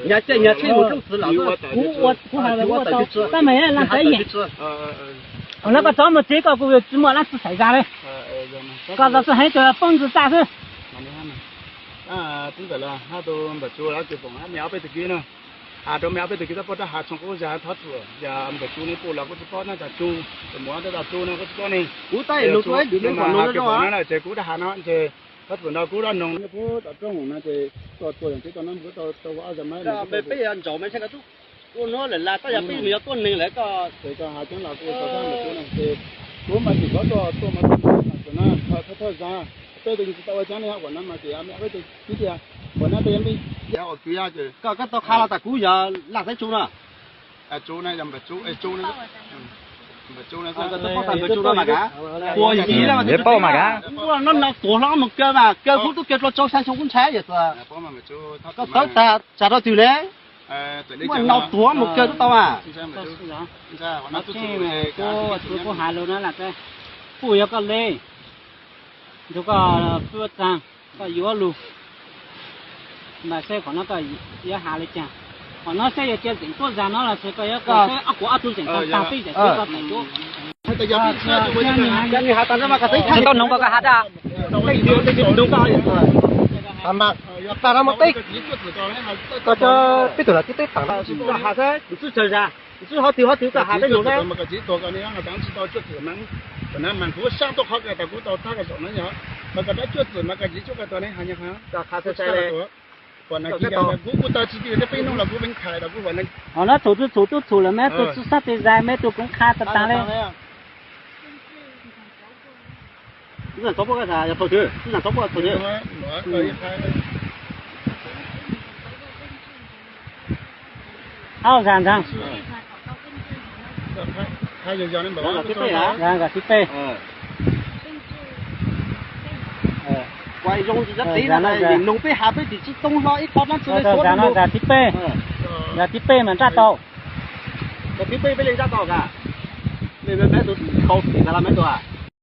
Nyav cia nyav tsheb mus rooj txwv los kuv ua kuv hais ua tawm tab mas lam xaiv yem. Thaum no koj rov mus tsev koj kuv tsis muaj leej twg xaiv zag li. Koj txawm xwb heev tus poob ntsis tag xwb. Tub ntawm lawv hab tus npawg Tsu lawv tus foom hab me ob peb tug kwv na, has rau me ob peb tug kwv txhob pub rab hav tshoo qub zag thov txuam, yog npawg Tsu ne pub los kuv tsis paub na, tas Tsu, tus muam tus tas Tsu no kuv tsis paub ne. Kuv tab lus tau ib lwm ne, kuv no ces kuv rab hav no ces thov txuam nrog kuv rab noog ne pub tom rooj no ces txua txua yog tib tau no kuv tau ua ob zag me peb yog ntsaum me ntshai koj tub ua nuav lawm las koj yog peb yog tuaj neeg lawm koj ces koj has coob los kuv tau sab npawg Tsu no ces kuv mas tsis paub tuaj tuaj mas txuam na thov thawj zag peb tus tsis tau ua coob ne, ua no mas ces me peb tus kwv tiag, ua no peb yog me ua kwv yog ces koj koj tau qha los tas kuv yog Laj Xaiv Tsu no. Tsu na yog npawg Tsu, Tsu na, npawg Tsu na, npawg Tsu no mas kav, ua yig lawm mas kav, no no tuav hlo mus kaw mas kaw kuv tub kaw dlua tsau xya xyoo kuv ntshai yog koj txawv tag tsam rau twg ne, muaj no tuav mus kaw tub tau mas. Kuv has lus na, puj yog koj le, nrug koj pub txaag, koj yuav lug mas seb qhov no koj yuav has le caag. Qhov no seb yog cia tseem tuaj zag no los sis koj yuav koj seb ob quav ob tug tseem tau tag peb tseem tuaj koj tseem tuaj. Tsis tau noog koj koj has dab. Tag no mus teb, koj cov peb tug los tib teb taam no. Koj has xwb, nws txwj tsawg zag, nws txwj hov twg hov twg koj has peb noog na. Qhov no txhum txhum tub txhum lawm mas tuaj txhum sab teg zag mas tuaj koob qha taag taag le. Au zag ntag. Zag tib peb. Zag no zag tib peb, zag tib peb mas nraj tau. Zag tib peb peb le nraj tau, le me tus tau tim tas los me tus.